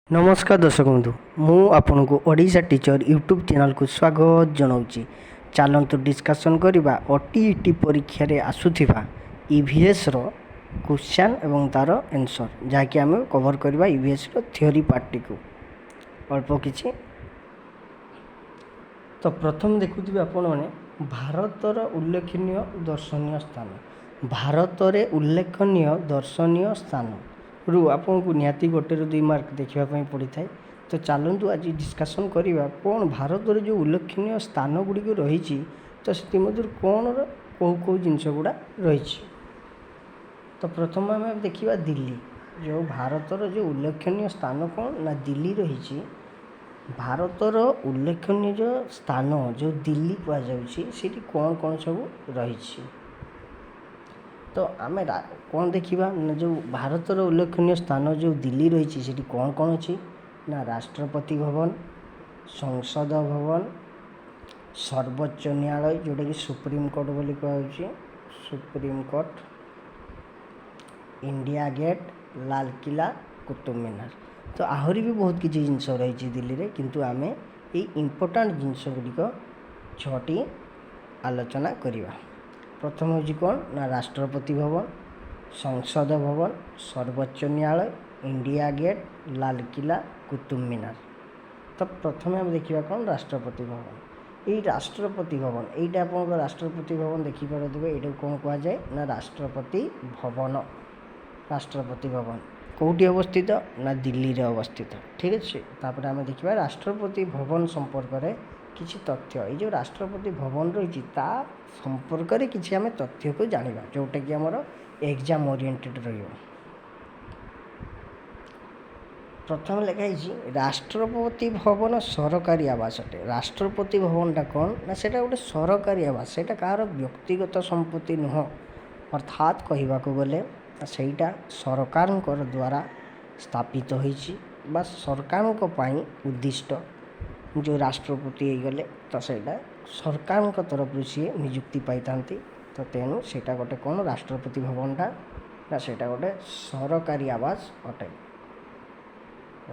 ନମସ୍କାର ଦର୍ଶକ ବନ୍ଧୁ, ମୁଁ ଆପଣଙ୍କୁ ଓଡ଼ିଶା ଟିଚର୍ ୟୁଟ୍ୟୁବ୍ ଚ୍ୟାନେଲ୍କୁ ସ୍ୱାଗତ ଜଣାଉଛି। ଚାଲନ୍ତୁ ଡିସ୍କସନ୍ କରିବା OTET ପରୀକ୍ଷାରେ ଆସୁଥିବା ଇଭିଏସ୍ର କ୍ୱେଶ୍ଚନ୍ ଏବଂ ତା'ର ଆନ୍ସର୍, ଯାହାକି ଆମେ କଭର୍ କରିବା ଇଭିଏସ୍ର ଥିଓରି ପାର୍ଟଟିକୁ ଅଳ୍ପ କିଛି। ତ ପ୍ରଥମେ ଦେଖୁଥିବେ ଆପଣମାନେ ଭାରତର ଉଲ୍ଲେଖନୀୟ ଦର୍ଶନୀୟ ସ୍ଥାନ। ଭାରତରେ ଉଲ୍ଲେଖନୀୟ ଦର୍ଶନୀୟ ସ୍ଥାନରୁ ଆପଣଙ୍କୁ ନିହାତି ଗୋଟେରୁ 2 ମାର୍କ ଦେଖିବା ପାଇଁ ପଡ଼ିଥାଏ। ତ ଚାଲନ୍ତୁ ଆଜି ଡିସ୍କସନ୍ କରିବା କ'ଣ ଭାରତରେ ଯେଉଁ ଉଲ୍ଲେଖନୀୟ ସ୍ଥାନ ଗୁଡ଼ିକ ରହିଛି, ତ ସେଥିମଧ୍ୟରୁ କ'ଣର କେଉଁ କେଉଁ ଜିନିଷ ଗୁଡ଼ା ରହିଛି। ତ ପ୍ରଥମେ ଆମେ ଦେଖିବା ଦିଲ୍ଲୀ। ଯେଉଁ ଭାରତର ଯେଉଁ ଉଲ୍ଲେଖନୀୟ ସ୍ଥାନ କ'ଣ ନା ଦିଲ୍ଲୀ ରହିଛି। ଭାରତର ଉଲ୍ଲେଖନୀୟ ସ୍ଥାନ ଯେଉଁ ଦିଲ୍ଲୀ କୁହାଯାଉଛି, ସେଇଠି କ'ଣ କ'ଣ ସବୁ ରହିଛି। ତ ଆମେ କ'ଣ ଦେଖିବା ନା ଯେଉଁ ଭାରତର ଉଲ୍ଲେଖନୀୟ ସ୍ଥାନ ଯେଉଁ ଦିଲ୍ଲୀ ରହିଛି, ସେଠି କ'ଣ କ'ଣ ଅଛି ନା ରାଷ୍ଟ୍ରପତି ଭବନ, ସଂସଦ ଭବନ, ସର୍ବୋଚ୍ଚ ନ୍ୟାୟାଳୟ ଯେଉଁଟାକି ସୁପ୍ରିମକୋର୍ଟ ବୋଲି କୁହାଯାଉଛି, supreme court, India gate, Lal Qila, Qutub Minar. ତ ଆହୁରି ବି ବହୁତ କିଛି ଜିନିଷ ରହିଛି ଦିଲ୍ଲୀରେ, କିନ୍ତୁ ଆମେ ଏଇ ଇମ୍ପୋର୍ଟାଣ୍ଟ ଜିନିଷ ଗୁଡ଼ିକ 6ଟି ଆଲୋଚନା କରିବା। ପ୍ରଥମ ହେଉଛି କ'ଣ ନା ରାଷ୍ଟ୍ରପତି ଭବନ, ସଂସଦ ଭବନ, ସର୍ବୋଚ୍ଚ ନ୍ୟାୟାଳୟ, ଇଣ୍ଡିଆ ଗେଟ୍, ଲାଲକିଲ୍ଲା, କୁତୁବ ମିନାର। ତ ପ୍ରଥମେ ଆମେ ଦେଖିବା କ'ଣ ରାଷ୍ଟ୍ରପତି ଭବନ। ଏଇ ରାଷ୍ଟ୍ରପତି ଭବନ, ଏଇଟା ଆପଣଙ୍କ ରାଷ୍ଟ୍ରପତି ଭବନ ଦେଖିପାରୁଥିବେ। ଏଇଟାକୁ କ'ଣ କୁହାଯାଏ ନା ରାଷ୍ଟ୍ରପତି ଭବନ। ରାଷ୍ଟ୍ରପତି ଭବନ କେଉଁଠି ଅବସ୍ଥିତ ନା ଦିଲ୍ଲୀରେ ଅବସ୍ଥିତ। ଠିକ୍ ଅଛି, ତାପରେ ଆମେ ଦେଖିବା ରାଷ୍ଟ୍ରପତି ଭବନ ସମ୍ପର୍କରେ କିଛି ତଥ୍ୟ। ଏଇ ଯେଉଁ ରାଷ୍ଟ୍ରପତି ଭବନ ରହିଛି, ତା ସମ୍ପର୍କରେ କିଛି ଆମେ ତଥ୍ୟକୁ ଜାଣିବା, ଯେଉଁଟାକି ଆମର ଏକ୍ଜାମ୍ ଓରିଏଣ୍ଟେଡ଼ ରହିବ। ପ୍ରଥମେ ଲେଖା ହେଇଛି ରାଷ୍ଟ୍ରପତି ଭବନ ସରକାରୀ ଆବାସ ଅଟେ। ରାଷ୍ଟ୍ରପତି ଭବନଟା କ'ଣ ନା ସେଇଟା ଗୋଟେ ସରକାରୀ ଆବାସ, ସେଇଟା କାହାର ବ୍ୟକ୍ତିଗତ ସମ୍ପତ୍ତି ନୁହଁ। ଅର୍ଥାତ୍ କହିବାକୁ ଗଲେ ସେଇଟା ସରକାରଙ୍କର ଦ୍ୱାରା ସ୍ଥାପିତ ହୋଇଛି ବା ସରକାରଙ୍କ ପାଇଁ ଉଦ୍ଦିଷ୍ଟ। ଯେଉଁ ରାଷ୍ଟ୍ରପତି ହେଇଗଲେ, ତ ସେଇଟା ସରକାରଙ୍କ ତରଫରୁ ସିଏ ନିଯୁକ୍ତି ପାଇଥାନ୍ତି। ତ ତେଣୁ ସେଇଟା ଗୋଟେ କ'ଣ ରାଷ୍ଟ୍ରପତି ଭବନଟା ନା ସେଇଟା ଗୋଟେ ସରକାରୀ ଆବାସ ଅଟେ।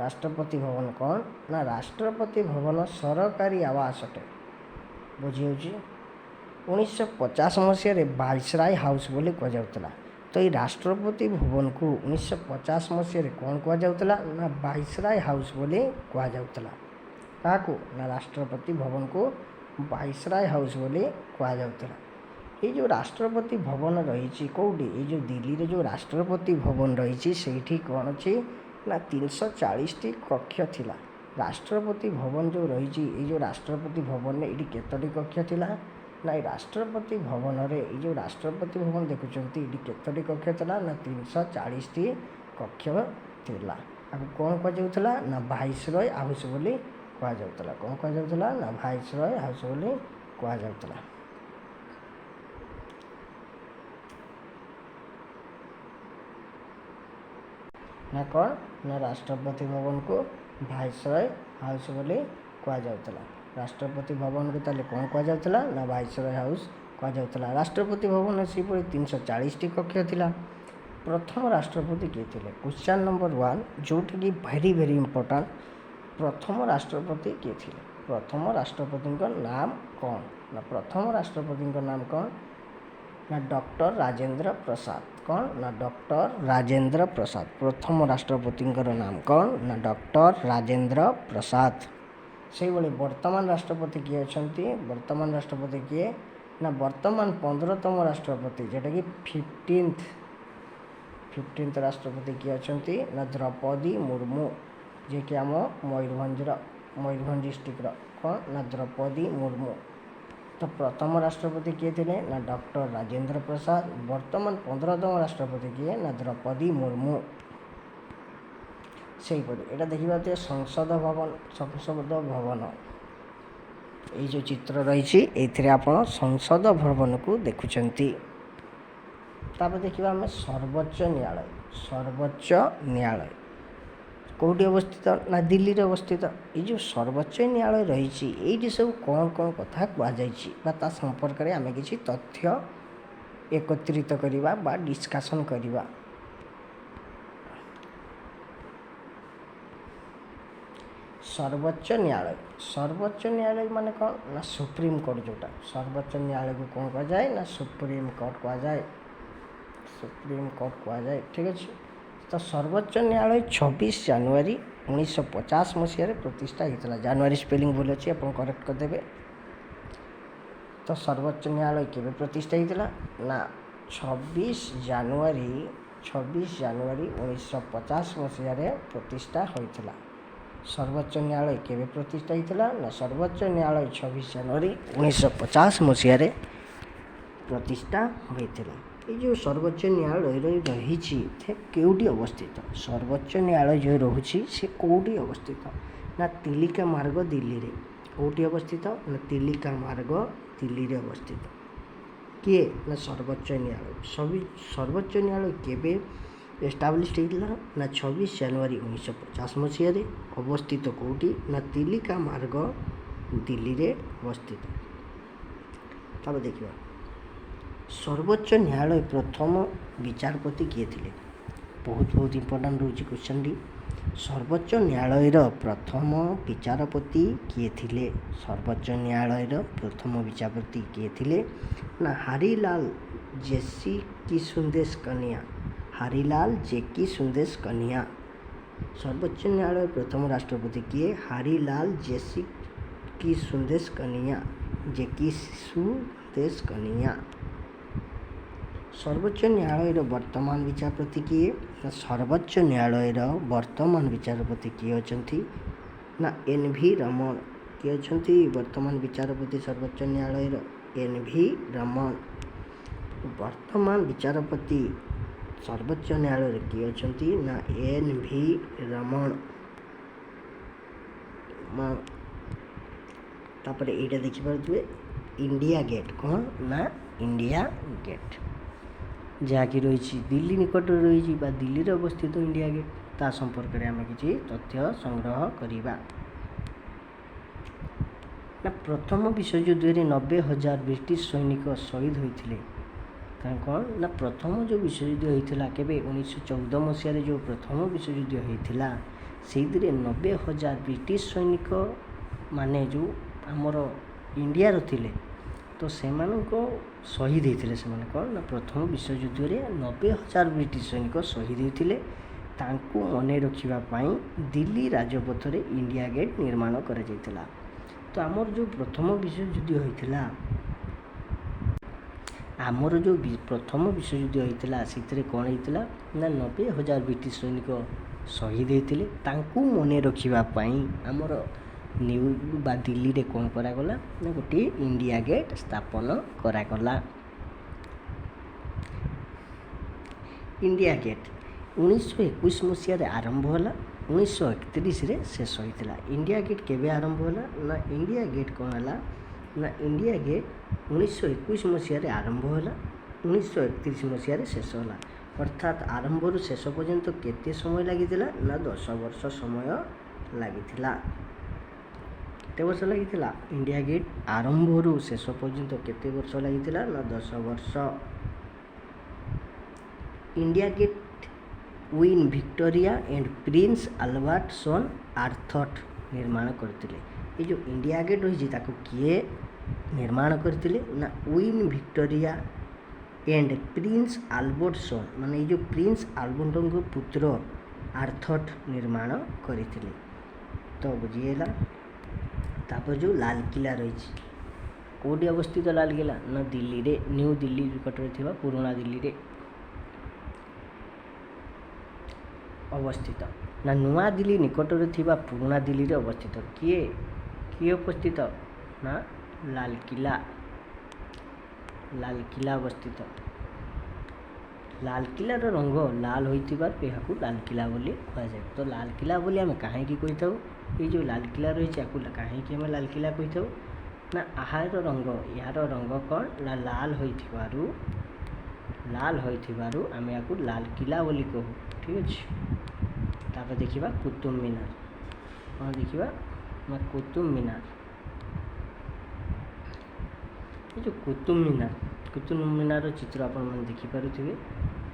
ରାଷ୍ଟ୍ରପତି ଭବନ କ'ଣ ନା ରାଷ୍ଟ୍ରପତି ଭବନ ସରକାରୀ ଆବାସ ଅଟେ। ବୁଝିହେଉଛି? 1950 ମସିହାରେ ଭାଇସରାୟ ହାଉସ୍ ବୋଲି କୁହାଯାଉଥିଲା। ତ ଏଇ ରାଷ୍ଟ୍ରପତି ଭବନକୁ 1950 ମସିହାରେ କ'ଣ କୁହାଯାଉଥିଲା ନା ଭାଇସରାୟ ହାଉସ୍ ବୋଲି କୁହାଯାଉଥିଲା। କାହାକୁ ନା ରାଷ୍ଟ୍ରପତି ଭବନକୁ ଭାଇସରାୟ ହାଉସ୍ ବୋଲି କୁହାଯାଉଥିଲା। ଏଇ ଯେଉଁ ରାଷ୍ଟ୍ରପତି ଭବନ ରହିଛି କେଉଁଠି, ଏଇ ଯେଉଁ ଦିଲ୍ଲୀରେ ଯେଉଁ ରାଷ୍ଟ୍ରପତି ଭବନ ରହିଛି, ସେଇଠି କ'ଣ ଅଛି ନା 340ଟି କକ୍ଷ ଥିଲା। ରାଷ୍ଟ୍ରପତି ଭବନ ଯେଉଁ ରହିଛି, ଏଇ ଯେଉଁ ରାଷ୍ଟ୍ରପତି ଭବନରେ ଏଇଠି କେତୋଟି କକ୍ଷ ଥିଲା ନା ଏଇ ରାଷ୍ଟ୍ରପତି ଭବନରେ, ଏଇ ଯେଉଁ ରାଷ୍ଟ୍ରପତି ଭବନ ଦେଖୁଛନ୍ତି, ଏଇଠି କେତୋଟି କକ୍ଷ ଥିଲା ନା 340ଟି କକ୍ଷ ଥିଲା। ଆକୁ କ'ଣ କୁହାଯାଉଥିଲା ନା ଭାଇସରୟ ହାଉସ୍ ବୋଲି କୁହାଯାଉଥିଲା। କ'ଣ କୁହାଯାଉଥିଲା ନା ଭାଇସରୟ ହାଉସ୍ ବୋଲି କୁହାଯାଉଥିଲା। ନା କ'ଣ ନା ରାଷ୍ଟ୍ରପତି ଭବନକୁ ଭାଇସରୟ ହାଉସ୍ ବୋଲି କୁହାଯାଉଥିଲା। ରାଷ୍ଟ୍ରପତି ଭବନକୁ ତାହେଲେ କ'ଣ କୁହାଯାଉଥିଲା ନା ଭାଇସରୟ ହାଉସ୍ କୁହାଯାଉଥିଲା। ରାଷ୍ଟ୍ରପତି ଭବନ ସେହିପରି 340ଟି କକ୍ଷ ଥିଲା। ପ୍ରଥମ ରାଷ୍ଟ୍ରପତି କିଏ ଥିଲେ? କ୍ୱେଶ୍ଚନ୍ ନମ୍ବର 1, ଯେଉଁଟାକି ଭେରି ଭେରି ଇମ୍ପୋର୍ଟାଣ୍ଟ। ପ୍ରଥମ ରାଷ୍ଟ୍ରପତି କିଏ ଥିଲେ? ପ୍ରଥମ ରାଷ୍ଟ୍ରପତିଙ୍କ ନାମ କ'ଣ ନା ପ୍ରଥମ ରାଷ୍ଟ୍ରପତିଙ୍କ ନାମ କ'ଣ ନା ଡକ୍ଟର ରାଜେନ୍ଦ୍ର ପ୍ରସାଦ। କ'ଣ ନା ଡକ୍ଟର ରାଜେନ୍ଦ୍ର ପ୍ରସାଦ। ପ୍ରଥମ ରାଷ୍ଟ୍ରପତିଙ୍କର ନାମ କ'ଣ ନା ଡକ୍ଟର ରାଜେନ୍ଦ୍ର ପ୍ରସାଦ। ସେଇଭଳି ବର୍ତ୍ତମାନ ରାଷ୍ଟ୍ରପତି କିଏ ଅଛନ୍ତି? ବର୍ତ୍ତମାନ ରାଷ୍ଟ୍ରପତି କିଏ ନା ବର୍ତ୍ତମାନ 15ତମ ରାଷ୍ଟ୍ରପତି, ଯେଉଁଟାକି ଫିଫ୍ଟିନ୍ଥ ରାଷ୍ଟ୍ରପତି କିଏ ଅଛନ୍ତି ନା ଦ୍ରୌପଦୀ ମୁର୍ମୁ, ଯିଏକି ଆମ ମୟୂରଭଞ୍ଜ ଡିଷ୍ଟ୍ରିକ୍ଟର। କ'ଣ ନା ଦ୍ରୌପଦୀ ମୁର୍ମୁ। ତ ପ୍ରଥମ ରାଷ୍ଟ୍ରପତି କିଏ ଥିଲେ ନା ଡକ୍ଟର ରାଜେନ୍ଦ୍ର ପ୍ରସାଦ। ବର୍ତ୍ତମାନ 15ତମ ରାଷ୍ଟ୍ରପତି କିଏ ନା ଦ୍ରୌପଦୀ ମୁର୍ମୁ। ସେହିପରି ଏଇଟା ଦେଖିବା ଯେ ସଂସଦ ଭବନ, ସଂସଦ ଭବନ ଏଇ ଯେଉଁ ଚିତ୍ର ରହିଛି, ଏଇଥିରେ ଆପଣ ସଂସଦ ଭବନକୁ ଦେଖୁଛନ୍ତି। ତାପରେ ଦେଖିବା ଆମେ ସର୍ବୋଚ୍ଚ ନ୍ୟାୟାଳୟ। ସର୍ବୋଚ୍ଚ ନ୍ୟାୟାଳୟ କେଉଁଠି ଅବସ୍ଥିତ ନା ଦିଲ୍ଲୀରେ ଅବସ୍ଥିତ। ଏଇ ଯେଉଁ ସର୍ବୋଚ୍ଚ ନ୍ୟାୟାଳୟ ରହିଛି, ଏଇଠି ସବୁ କ'ଣ କ'ଣ କଥା କୁହାଯାଇଛି ବା ତା ସମ୍ପର୍କରେ ଆମେ କିଛି ତଥ୍ୟ ଏକତ୍ରିତ କରିବା ବା ଡିସ୍କସନ୍ କରିବା। ସର୍ବୋଚ୍ଚ ନ୍ୟାୟାଳୟ। ସର୍ବୋଚ୍ଚ ନ୍ୟାୟାଳୟ ମାନେ କ'ଣ ନା ସୁପ୍ରିମକୋର୍ଟ। ଯେଉଁଟା ସର୍ବୋଚ୍ଚ ନ୍ୟାୟାଳୟକୁ କ'ଣ କୁହାଯାଏ ନା ସୁପ୍ରିମକୋର୍ଟ କୁହାଯାଏ, ସୁପ୍ରିମକୋର୍ଟ କୁହାଯାଏ। ଠିକ୍ ଅଛି। ତ ସର୍ବୋଚ୍ଚ ନ୍ୟାୟାଳୟ 26 ଜାନୁଆରୀ 1950 ମସିହାରେ ପ୍ରତିଷ୍ଠା ହେଇଥିଲା। ଜାନୁଆରୀ ସ୍ପେଲିଂ ଭୁଲ ଅଛି, ଆପଣ କରେକ୍ଟ କରିଦେବେ। ତ ସର୍ବୋଚ୍ଚ ନ୍ୟାୟାଳୟ କେବେ ପ୍ରତିଷ୍ଠା ହେଇଥିଲା ନା 26 ଜାନୁଆରୀ, 26 ଜାନୁଆରୀ 1950 ମସିହାରେ ପ୍ରତିଷ୍ଠା ହୋଇଥିଲା। ସର୍ବୋଚ୍ଚ ନ୍ୟାୟାଳୟ କେବେ ପ୍ରତିଷ୍ଠା ହେଇଥିଲା ନା ସର୍ବୋଚ୍ଚ ନ୍ୟାୟାଳୟ 26 ଜାନୁଆରୀ 1950 ମସିହାରେ ପ୍ରତିଷ୍ଠା ହୋଇଥିଲା। ଏଇ ଯେଉଁ ସର୍ବୋଚ୍ଚ ନ୍ୟାୟାଳୟ ରହିଛି ସେ କେଉଁଠି ଅବସ୍ଥିତ? ସର୍ବୋଚ୍ଚ ନ୍ୟାୟାଳୟ ଯେଉଁ ରହୁଛି ସେ କେଉଁଠି ଅବସ୍ଥିତ ନା ତିଲିକା ମାର୍ଗ ଦିଲ୍ଲୀରେ। କେଉଁଠି ଅବସ୍ଥିତ ନା ତିଲିକା ମାର୍ଗ ଦିଲ୍ଲୀରେ ଅବସ୍ଥିତ। କିଏ ନା ସର୍ବୋଚ୍ଚ ନ୍ୟାୟାଳୟ। ସର୍ବୋଚ୍ଚ ନ୍ୟାୟାଳୟ କେବେ ଏଷ୍ଟାବ୍ଲିଶ୍ ହେଇଥିଲା ନା 26 ଜାନୁଆରୀ 1950 ମସିହାରେ। ଅବସ୍ଥିତ କେଉଁଠି ନା ତିଲିକା ମାର୍ଗ ଦିଲ୍ଲୀରେ ଅବସ୍ଥିତ। ତାପରେ ଦେଖିବା ସର୍ବୋଚ୍ଚ ନ୍ୟାୟାଳୟ ପ୍ରଥମ ବିଚାରପତି କିଏ ଥିଲେ? ବହୁତ ବହୁତ ଇମ୍ପୋର୍ଟାଣ୍ଟ ରହୁଛି କ୍ୱେଶ୍ଚନ୍ଟି। ସର୍ବୋଚ୍ଚ ନ୍ୟାୟାଳୟର ପ୍ରଥମ ବିଚାରପତି କିଏ ଥିଲେ? ସର୍ବୋଚ୍ଚ ନ୍ୟାୟାଳୟର ପ୍ରଥମ ବିଚାରପତି କିଏ ଥିଲେ ନା ହାରିଲାଲ ଜେସି କିସୁନ୍ଦେଶ କନିଆ, ହାରିଲାଲ ଜେକି ସୁନ୍ଦେଶ କନିଆ। ସର୍ବୋଚ୍ଚ ନ୍ୟାୟାଳୟ ପ୍ରଥମ ରାଷ୍ଟ୍ରପତି କିଏ? ହାରିଲାଲ ଜେସି କିସୁନ୍ଦେଶ କନିଆ, ଜେକି ସୁନ୍ଦେଶ କନିଆ। ସର୍ବୋଚ୍ଚ ନ୍ୟାୟାଳୟର ବର୍ତ୍ତମାନ ବିଚାରପତି କିଏ? ନା ସର୍ବୋଚ୍ଚ ନ୍ୟାୟାଳୟର ବର୍ତ୍ତମାନ ବିଚାରପତି କିଏ ଅଛନ୍ତି ନା ଏନ୍ ଭି ରମଣ। କିଏ ଅଛନ୍ତି ବର୍ତ୍ତମାନ ବିଚାରପତି ସର୍ବୋଚ୍ଚ ନ୍ୟାୟାଳୟର? N V Ramana. ବର୍ତ୍ତମାନ ବିଚାରପତି ସର୍ବୋଚ୍ଚ ନ୍ୟାୟାଳୟରେ କିଏ ଅଛନ୍ତି ନା ଏନ୍ ଭି ରମଣ। ତାପରେ ଏଇଟା ଦେଖିପାରୁଥିବେ ଇଣ୍ଡିଆ ଗେଟ୍। କ'ଣ ନା ଇଣ୍ଡିଆ ଗେଟ୍, ଯାହାକି ରହିଛି ଦିଲ୍ଲୀ ନିକଟରେ ରହିଛି ବା ଦିଲ୍ଲୀରେ ଅବସ୍ଥିତ ଇଣ୍ଡିଆ ଗେଟ୍। ତା ସମ୍ପର୍କରେ ଆମେ କିଛି ତଥ୍ୟ ସଂଗ୍ରହ କରିବା। ନା ପ୍ରଥମ ବିଶ୍ୱଯୁଦ୍ଧରେ 90,000 ବ୍ରିଟିଶ ସୈନିକ ଶହୀଦ ହୋଇଥିଲେ। କାରଣ କ'ଣ ନା ପ୍ରଥମ ଯେଉଁ ବିଶ୍ୱଯୁଦ୍ଧ ହେଇଥିଲା କେବେ 1914 ମସିହାରେ ଯେଉଁ ପ୍ରଥମ ବିଶ୍ୱଯୁଦ୍ଧ ହେଇଥିଲା ସେଇଥିରେ 90,000 ବ୍ରିଟିଶ ସୈନିକ ମାନେ ଯେଉଁ ଆମର ଇଣ୍ଡିଆର ଥିଲେ ତ ସେମାନଙ୍କ ଶହୀଦ ହେଇଥିଲେ। ସେମାନେ କ'ଣ ନା ପ୍ରଥମ ବିଶ୍ୱଯୁଦ୍ଧରେ 90,000 ବ୍ରିଟିଶ ସୈନିକ ଶହୀଦ ହେଇଥିଲେ। ତାଙ୍କୁ ମନେ ରଖିବା ପାଇଁ ଦିଲ୍ଲୀ ରାଜପଥରେ ଇଣ୍ଡିଆ ଗେଟ୍ ନିର୍ମାଣ କରାଯାଇଥିଲା। ତ ଆମର ଯେଉଁ ପ୍ରଥମ ବିଶ୍ୱଯୁଦ୍ଧ ହେଇଥିଲା, ଆମର ଯେଉଁ ପ୍ରଥମ ବିଶ୍ୱଯୁଦ୍ଧ ହେଇଥିଲା ସେଥିରେ କ'ଣ ହେଇଥିଲା ନା 90,000 ବ୍ରିଟିଶ ସୈନିକ ଶହୀଦ ହେଇଥିଲେ। ତାଙ୍କୁ ମନେ ରଖିବା ପାଇଁ ଆମର ନ୍ୟୁ ବା ଦିଲ୍ଲୀରେ କ'ଣ କରାଗଲା ନା ଗୋଟିଏ ଇଣ୍ଡିଆ ଗେଟ୍ ସ୍ଥାପନ କରାଗଲା। ଇଣ୍ଡିଆ ଗେଟ୍ 1921 ମସିହାରେ ଆରମ୍ଭ ହେଲା, 1931ରେ ଶେଷ ହୋଇଥିଲା। ଇଣ୍ଡିଆ ଗେଟ୍ କେବେ ଆରମ୍ଭ ହେଲା ନା ଇଣ୍ଡିଆ ଗେଟ୍ କ'ଣ ହେଲା ନା ଇଣ୍ଡିଆ ଗେଟ୍ 1921 ମସିହାରେ ଆରମ୍ଭ ହେଲା, 1931 ମସିହାରେ ଶେଷ ହେଲା। ଅର୍ଥାତ୍ ଆରମ୍ଭରୁ ଶେଷ ପର୍ଯ୍ୟନ୍ତ କେତେ ସମୟ ଲାଗିଥିଲା ନା 10 ବର୍ଷ ସମୟ ଲାଗିଥିଲା। କେତେ ବର୍ଷ ଲାଗିଥିଲା? ଇଣ୍ଡିଆ ଗେଟ୍ ଆରମ୍ଭରୁ ଶେଷ ପର୍ଯ୍ୟନ୍ତ କେତେ ବର୍ଷ ଲାଗିଥିଲା ନା 10 ବର୍ଷ। India Gate Queen Victoria and Prince Albert son Arthur ନିର୍ମାଣ କରିଥିଲେ। ଏ ଯେଉଁ ଇଣ୍ଡିଆ ଗେଟ୍ ରହିଛି ତାକୁ କିଏ ନିର୍ମାଣ କରିଥିଲେ ନା Queen Victoria and Prince Albert son, ମାନେ ଏଇ ଯେଉଁ ପ୍ରିନ୍ସ ଆଲବର୍ଟଙ୍କ ପୁତ୍ର ଆର୍ଥର ନିର୍ମାଣ କରିଥିଲେ। ତ ବୁଝିହେଲା। ତାପରେ ଯେଉଁ ଲାଲକିଲ୍ଲା ରହିଛି କେଉଁଠି ଅବସ୍ଥିତ ଲାଲକିଲ୍ଲା ନା ଦିଲ୍ଲୀରେ, ନ୍ୟୁ ଦିଲ୍ଲୀ ନିକଟରେ ଥିବା ପୁରୁଣା ଦିଲ୍ଲୀରେ ଅବସ୍ଥିତ। ନା ନୂଆଦିଲ୍ଲୀ ନିକଟରେ ଥିବା ପୁରୁଣା ଦିଲ୍ଲୀରେ ଅବସ୍ଥିତ। କିଏ କିଏ ଅବସ୍ଥିତ ନା ଲାଲକିଲ୍ଲା, ଲାଲକିଲ୍ଲା ଅବସ୍ଥିତ। ଲାଲକିଲ୍ଲାର ରଙ୍ଗ ଲାଲ ହୋଇଥିବାରୁ ଏହାକୁ ଲାଲକିଲ୍ଲା ବୋଲି କୁହାଯାଏ। ତ ଲାଲକିଲ୍ଲା ବୋଲି ଆମେ କାହିଁକି କହିଥାଉ? ଏଇ ଯେଉଁ ଲାଲକିଲ୍ଲା ରହିଛି ଆକୁ କାହିଁକି ଆମେ ଲାଲକିଲ୍ଲା କହିଥାଉ ନା ଏହାର ରଙ୍ଗ, ଏହାର ରଙ୍ଗ କ'ଣ ନା ଲାଲ ହୋଇଥିବାରୁ, ଲାଲ ହୋଇଥିବାରୁ ଆମେ ଏହାକୁ ଲାଲକିଲ୍ଲା ବୋଲି କହୁ। ଠିକ୍ ଅଛି। ତାପରେ ଦେଖିବା କୁତୁବ ମିନାର। କ'ଣ ଦେଖିବା ନା କୁତୁବ ମିନାର। ଏ ଯେଉଁ କୁତୁବ ମିନାର, କୁତୁବ ମିନାରର ଚିତ୍ର ଆପଣମାନେ ଦେଖିପାରୁଥିବେ।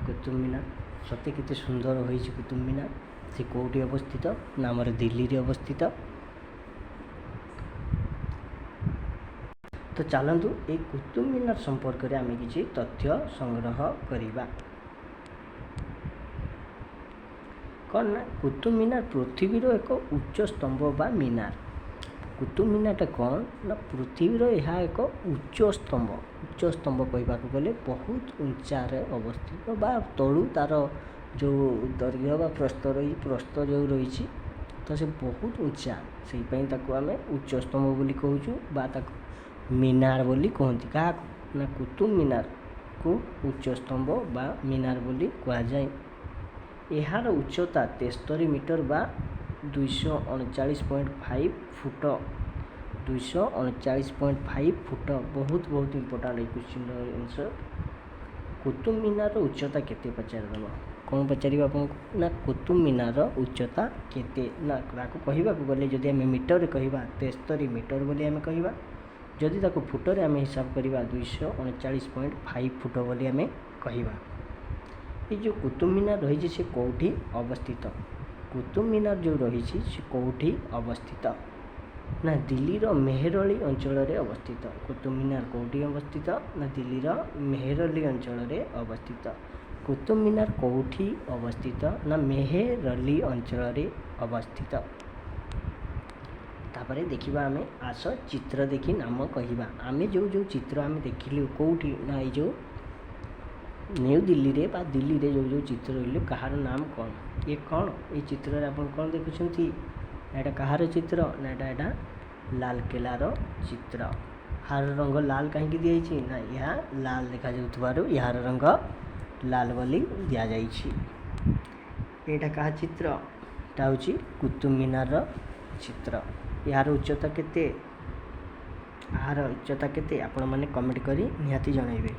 କୁତୁବ ମିନାର ସତେ କେତେ ସୁନ୍ଦର ହୋଇଛି। କୁତୁବ ମିନାର ସେ କେଉଁଠି ଅବସ୍ଥିତ ନା ଆମର ଦିଲ୍ଲୀରେ ଅବସ୍ଥିତ। ତ ଚାଲନ୍ତୁ, ଏଇ କୁତୁବ ମିନାର ସମ୍ପର୍କରେ ଆମେ କିଛି ତଥ୍ୟ ସଂଗ୍ରହ କରିବା। କ'ଣ ନା କୁତୁବ ମିନାର ପୃଥିବୀର ଏକ ଉଚ୍ଚ ସ୍ତମ୍ଭ ବା ମିନାର। କୁତୁବ ମିନାରଟା କ'ଣ ନା ପୃଥିବୀର ଏହା ଏକ ଉଚ୍ଚ ସ୍ତମ୍ଭ। ଉଚ୍ଚ ସ୍ତମ୍ଭ କହିବାକୁ ଗଲେ ବହୁତ ଉଞ୍ଚାରେ ଅବସ୍ଥିତ ବା ତଳୁ ତା'ର ଯେଉଁ ଦୈର୍ଘ୍ୟ ବା ପ୍ରସ୍ତ ରହି ପ୍ରସ୍ତ ଯେଉଁ ରହିଛି, ତ ସେ ବହୁତ ଉଞ୍ଚା। ସେଇପାଇଁ ତାକୁ ଆମେ ଉଚ୍ଚ ସ୍ତମ୍ଭ ବୋଲି କହୁଛୁ ବା ତାକୁ ମିନାର ବୋଲି କୁହନ୍ତି। କାହାକୁ ନା କୁତୁବ ମିନାରକୁ ଉଚ୍ଚ ସ୍ତମ୍ଭ ବା ମିନାର ବୋଲି କୁହାଯାଏ। ଏହାର ଉଚ୍ଚତା 73 ମିଟର ବା 239.5 ଫୁଟ, 239.5 ଫୁଟ। ବହୁତ ବହୁତ ଇମ୍ପୋର୍ଟାଣ୍ଟ ଏଇ କ୍ୱେଶ୍ଚିନ୍ର ଆନ୍ସର୍। କୁତୁବ ମିନାରର ଉଚ୍ଚତା କେତେ ପଚାରିଦେବ। କ'ଣ ପଚାରିବ ଆପଣଙ୍କୁ ନା କୁତୁବ ମିନାରର ଉଚ୍ଚତା କେତେ? ନା ତାକୁ କହିବାକୁ ଗଲେ ଯଦି ଆମେ ମିଟରରେ କହିବା, 73 ମିଟର ବୋଲି ଆମେ କହିବା। ଯଦି ତାକୁ ଫୁଟରେ ଆମେ ହିସାବ କରିବା, 239.5 ଫୁଟ ବୋଲି ଆମେ କହିବା। ଏଇ ଯେଉଁ କୁତୁବ ମିନାର ରହିଛି, ସେ କେଉଁଠି ଅବସ୍ଥିତ? କୁତୁବ ମିନାର ଯେଉଁ ରହିଛି, ସେ କେଉଁଠି ଅବସ୍ଥିତ ନା ଦିଲ୍ଲୀର ମେହରଲି ଅଞ୍ଚଳରେ ଅବସ୍ଥିତ। କୁତୁବ ମିନାର କେଉଁଠି ଅବସ୍ଥିତ ନା ଦିଲ୍ଲୀର ମେହରଲି ଅଞ୍ଚଳରେ ଅବସ୍ଥିତ। କୁତୁବ ମିନାର କେଉଁଠି ଅବସ୍ଥିତ ନା ମେହରଲି ଅଞ୍ଚଳରେ ଅବସ୍ଥିତ। ତାପରେ ଦେଖିବା ଆମେ, ଆସ ଚିତ୍ର ଦେଖି ନାମ କହିବା। ଆମେ ଯେଉଁ ଯେଉଁ ଚିତ୍ର ଆମେ ଦେଖିଲୁ, କେଉଁଠି ନା ଏଇ ଯେଉଁ ନ୍ୟୁ ଦିଲ୍ଲୀରେ ବା ଦିଲ୍ଲୀରେ ଯେଉଁ ଯେଉଁ ଚିତ୍ର ରହିଲୁ, କାହାର ନାମ କ'ଣ? ଇଏ କ'ଣ? ଏଇ ଚିତ୍ରରେ ଆପଣ କ'ଣ ଦେଖୁଛନ୍ତି? ଏଇଟା କାହାର ଚିତ୍ର ନା ଏଇଟା ଲାଲକିଲ୍ଲାର ଚିତ୍ର। ଏହାର ରଙ୍ଗ ଲାଲ କାହିଁକି ଦିଆଯାଇଛି ନା ଏହା ଲାଲ ଦେଖାଯାଉଥିବାରୁ ଏହାର ରଙ୍ଗ ଲାଲ ବୋଲି ଦିଆଯାଇଛି। ଏଇଟା କାହା ଚିତ୍ର? ଏଇଟା ହେଉଛି କୁତୁବ ମିନାରର ଚିତ୍ର। ଏହାର ଉଚ୍ଚତା କେତେ? ଏହାର ଉଚ୍ଚତା କେତେ, ଆପଣମାନେ କମେଣ୍ଟ କରି ନିହାତି ଜଣାଇବେ।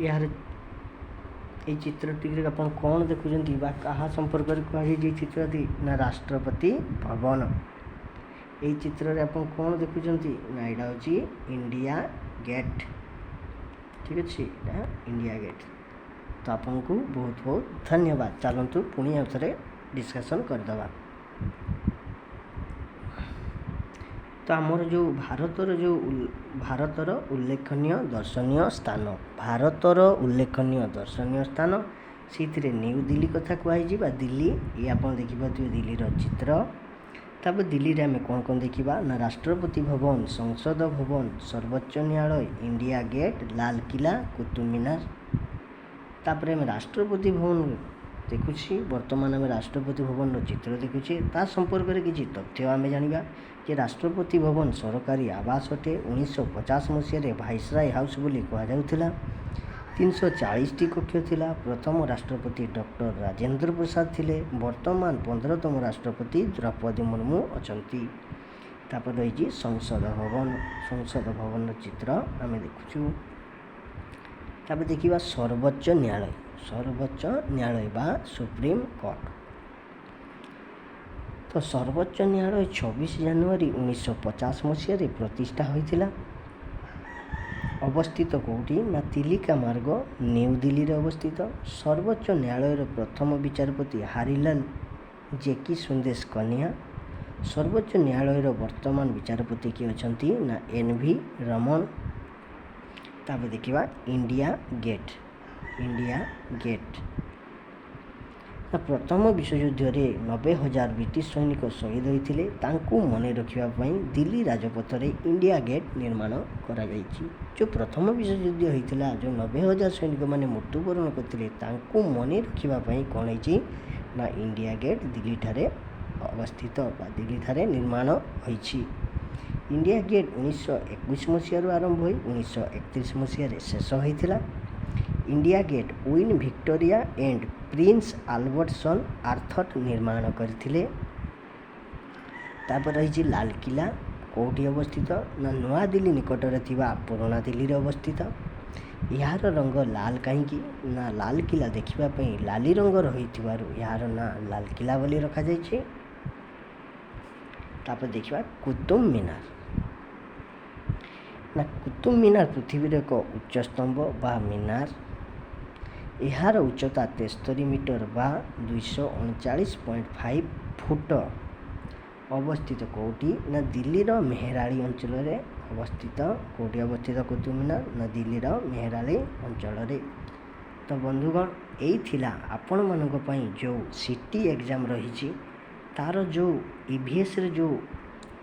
ଏହାର ଏଇ ଚିତ୍ରଟିରେ ଆପଣ କ'ଣ ଦେଖୁଛନ୍ତି ବା କାହା ସମ୍ପର୍କରେ କୁହାଯାଇଛି ଏଇ ଚିତ୍ରଟି ନା ରାଷ୍ଟ୍ରପତି ଭବନ। ଏଇ ଚିତ୍ରରେ ଆପଣ କ'ଣ ଦେଖୁଛନ୍ତି ନା ଏଇଟା ହେଉଛି ଇଣ୍ଡିଆ ଗେଟ୍। ଠିକ୍ ଅଛି, ଏଇଟା ଇଣ୍ଡିଆ ଗେଟ୍। ତ ଆପଣଙ୍କୁ ବହୁତ ବହୁତ ଧନ୍ୟବାଦ। ଚାଲନ୍ତୁ, ପୁଣି ଆଉ ଥରେ ଡିସ୍କସନ୍ କରିଦେବା। ତ ଆମର ଯେଉଁ ଭାରତର ଉଲ୍ଲେଖନୀୟ ଦର୍ଶନୀୟ ସ୍ଥାନ, ଭାରତର ଉଲ୍ଲେଖନୀୟ ଦର୍ଶନୀୟ ସ୍ଥାନ, ସେଇଥିରେ ନ୍ୟୁ ଦିଲ୍ଲୀ କଥା କୁହାହେଇଛି ବା ଦିଲ୍ଲୀ। ଇଏ ଆପଣ ଦେଖିପାରୁଥିବେ ଦିଲ୍ଲୀର ଚିତ୍ର। ତାପରେ ଦିଲ୍ଲୀରେ ଆମେ କ'ଣ କ'ଣ ଦେଖିବା ନା ରାଷ୍ଟ୍ରପତି ଭବନ, ସଂସଦ ଭବନ, ସର୍ବୋଚ୍ଚ ନ୍ୟାୟାଳୟ, ଇଣ୍ଡିଆ ଗେଟ୍, ଲାଲକିଲ୍ଲା, କୁତୁବ ମିନାର। ତାପରେ ଆମେ ରାଷ୍ଟ୍ରପତି ଭବନ ଦେଖୁଛି। ବର୍ତ୍ତମାନ ଆମେ ରାଷ୍ଟ୍ରପତି ଭବନର ଚିତ୍ର ଦେଖୁଛେ। ତା ସମ୍ପର୍କରେ କିଛି ତଥ୍ୟ ଆମେ ଜାଣିବା ଯେ ରାଷ୍ଟ୍ରପତି ଭବନ ସରକାରୀ ଆବାସ ଅଟେ। 1950 ମସିହାରେ ଭାଇସରାୟ ହାଉସ୍ ବୋଲି କୁହାଯାଉଥିଲା। 340ଟି କକ୍ଷ ଥିଲା। ପ୍ରଥମ ରାଷ୍ଟ୍ରପତି ଡକ୍ଟର ରାଜେନ୍ଦ୍ର ପ୍ରସାଦ ଥିଲେ। ବର୍ତ୍ତମାନ 15ତମ ରାଷ୍ଟ୍ରପତି ଦ୍ରୌପଦୀ ମୁର୍ମୁ ଅଛନ୍ତି। ତାପରେ ରହିଛି ସଂସଦ ଭବନ। ସଂସଦ ଭବନର ଚିତ୍ର ଆମେ ଦେଖୁଛୁ। ତାପରେ ଦେଖିବା ସର୍ବୋଚ୍ଚ ନ୍ୟାୟାଳୟ, ସର୍ବୋଚ୍ଚ ନ୍ୟାୟାଳୟ ବା ସୁପ୍ରିମ କୋର୍ଟ। ତ ସର୍ବୋଚ୍ଚ ନ୍ୟାୟାଳୟ 26 ଜାନୁଆରୀ 1950 ମସିହାରେ ପ୍ରତିଷ୍ଠା ହୋଇଥିଲା। ଅବସ୍ଥିତ କେଉଁଠି ନା ତିଲିକା ମାର୍ଗ, ନ୍ୟୁ ଦିଲ୍ଲୀରେ ଅବସ୍ଥିତ। ସର୍ବୋଚ୍ଚ ନ୍ୟାୟାଳୟର ପ୍ରଥମ ବିଚାରପତି ହାରିଲାଲ ଜେକି ସୁନ୍ଦେଶ କନିଆ। ସର୍ବୋଚ୍ଚ ନ୍ୟାୟାଳୟର ବର୍ତ୍ତମାନ ବିଚାରପତି କିଏ ଅଛନ୍ତି ନା ଏନ୍ ଭି ରମଣ। ତାପରେ ଦେଖିବା ଇଣ୍ଡିଆ ଗେଟ୍। ଇଣ୍ଡିଆ ଗେଟ୍ ନା ପ୍ରଥମ ବିଶ୍ୱଯୁଦ୍ଧରେ 90,000 ବ୍ରିଟିଶ ସୈନିକ ଶହୀଦ ହୋଇଥିଲେ। ତାଙ୍କୁ ମନେ ରଖିବା ପାଇଁ ଦିଲ୍ଲୀ ରାଜପଥରେ ଇଣ୍ଡିଆ ଗେଟ୍ ନିର୍ମାଣ କରାଯାଇଛି। ଯେଉଁ ପ୍ରଥମ ବିଶ୍ୱଯୁଦ୍ଧ ହୋଇଥିଲା, ଯେଉଁ 90,000 ସୈନିକମାନେ ମୃତ୍ୟୁବରଣ କରିଥିଲେ, ତାଙ୍କୁ ମନେ ରଖିବା ପାଇଁ କ'ଣ ହେଇଛି ନା ଇଣ୍ଡିଆ ଗେଟ୍ ଦିଲ୍ଲୀଠାରେ ଅବସ୍ଥିତ ବା ଦିଲ୍ଲୀଠାରେ ନିର୍ମାଣ ହୋଇଛି। ଇଣ୍ଡିଆ ଗେଟ୍ 1921 ମସିହାରୁ ଆରମ୍ଭ ହୋଇ 1931 ମସିହାରେ ଶେଷ ହୋଇଥିଲା। India gate queen Victoria and prince Albert son Arthur ନିର୍ମାଣ କରିଥିଲେ। ତାପରେ ରହିଛି ଲାଲକିଲ୍ଲା। କେଉଁଠି ଅବସ୍ଥିତ ନା ନୂଆଦିଲ୍ଲୀ ନିକଟରେ ଥିବା ପୁରୁଣା ଦିଲ୍ଲୀରେ ଅବସ୍ଥିତ। ଏହାର ରଙ୍ଗ ଲାଲ କାହିଁକି ନା ଲାଲକିଲ୍ଲା ଦେଖିବା ପାଇଁ ଲାଲି ରଙ୍ଗର ହୋଇଥିବାରୁ ଏହାର ନାଁ ଲାଲକିଲ୍ଲା ବୋଲି ରଖାଯାଇଛି। ତାପରେ ଦେଖିବା କୁତୁବ ମିନାର। ନା କୁତୁବ ମିନାର ପୃଥିବୀର ଏକ ଉଚ୍ଚ ସ୍ତମ୍ଭ ବା ମିନାର। ଏହାର ଉଚ୍ଚତା 73 ମିଟର ବା 239.5 ଫୁଟ। ଅବସ୍ଥିତ କେଉଁଠି ନା ଦିଲ୍ଲୀର ମେହରାଳି ଅଞ୍ଚଳରେ ଅବସ୍ଥିତ। କେଉଁଠି ଅବସ୍ଥିତ କୁତୁବ ମିନାର? ନା ଦିଲ୍ଲୀର ମେହରାଲି ଅଞ୍ଚଳରେ। ତ ବନ୍ଧୁଗଣ, ଏଇ ଥିଲା ଆପଣମାନଙ୍କ ପାଇଁ ଯେଉଁ ସିଟି ଏକ୍ଜାମ୍ ରହିଛି, ତା'ର ଯେଉଁ ଇଭିଏସ୍ରେ ଯେଉଁ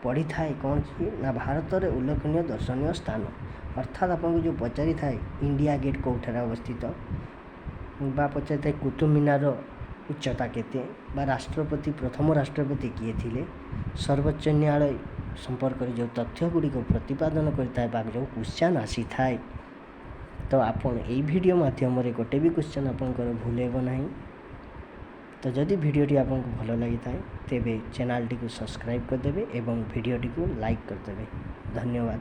ପଡ଼ିଥାଏ, କ'ଣ କି ନା ଭାରତରେ ଉଲ୍ଲେଖନୀୟ ଦର୍ଶନୀୟ ସ୍ଥାନ। ଅର୍ଥାତ୍ ଆପଣଙ୍କୁ ଯେଉଁ ପଚାରିଥାଏ ଇଣ୍ଡିଆ ଗେଟ୍ କେଉଁଠାରେ ଅବସ୍ଥିତ, ବା ପଚାରିଥାଏ କୁତୁବ ମିନାରର ଉଚ୍ଚତା କେତେ, ବା ରାଷ୍ଟ୍ରପତି, ପ୍ରଥମ ରାଷ୍ଟ୍ରପତି କିଏ ଥିଲେ, ସର୍ବୋଚ୍ଚ ନ୍ୟାୟାଳୟ ସମ୍ପର୍କରେ ଯେଉଁ ତଥ୍ୟ ଗୁଡ଼ିକ ପ୍ରତିପାଦନ କରିଥାଏ ବା ଯେଉଁ କ୍ୱେଶ୍ଚନ୍ ଆସିଥାଏ, ତ ଆପଣ ଏଇ ଭିଡ଼ିଓ ମାଧ୍ୟମରେ ଗୋଟେ ବି କ୍ୱେଶ୍ଚନ୍ ଆପଣଙ୍କର ଭୁଲ ହେବ ନାହିଁ। ତ ଯଦି ଭିଡ଼ିଓଟି ଆପଣଙ୍କୁ ଭଲ ଲାଗିଥାଏ, ତେବେ ଚ୍ୟାନେଲଟିକୁ ସବସ୍କ୍ରାଇବ୍ କରିଦେବେ ଏବଂ ଭିଡ଼ିଓଟିକୁ ଲାଇକ୍ କରିଦେବେ। ଧନ୍ୟବାଦ।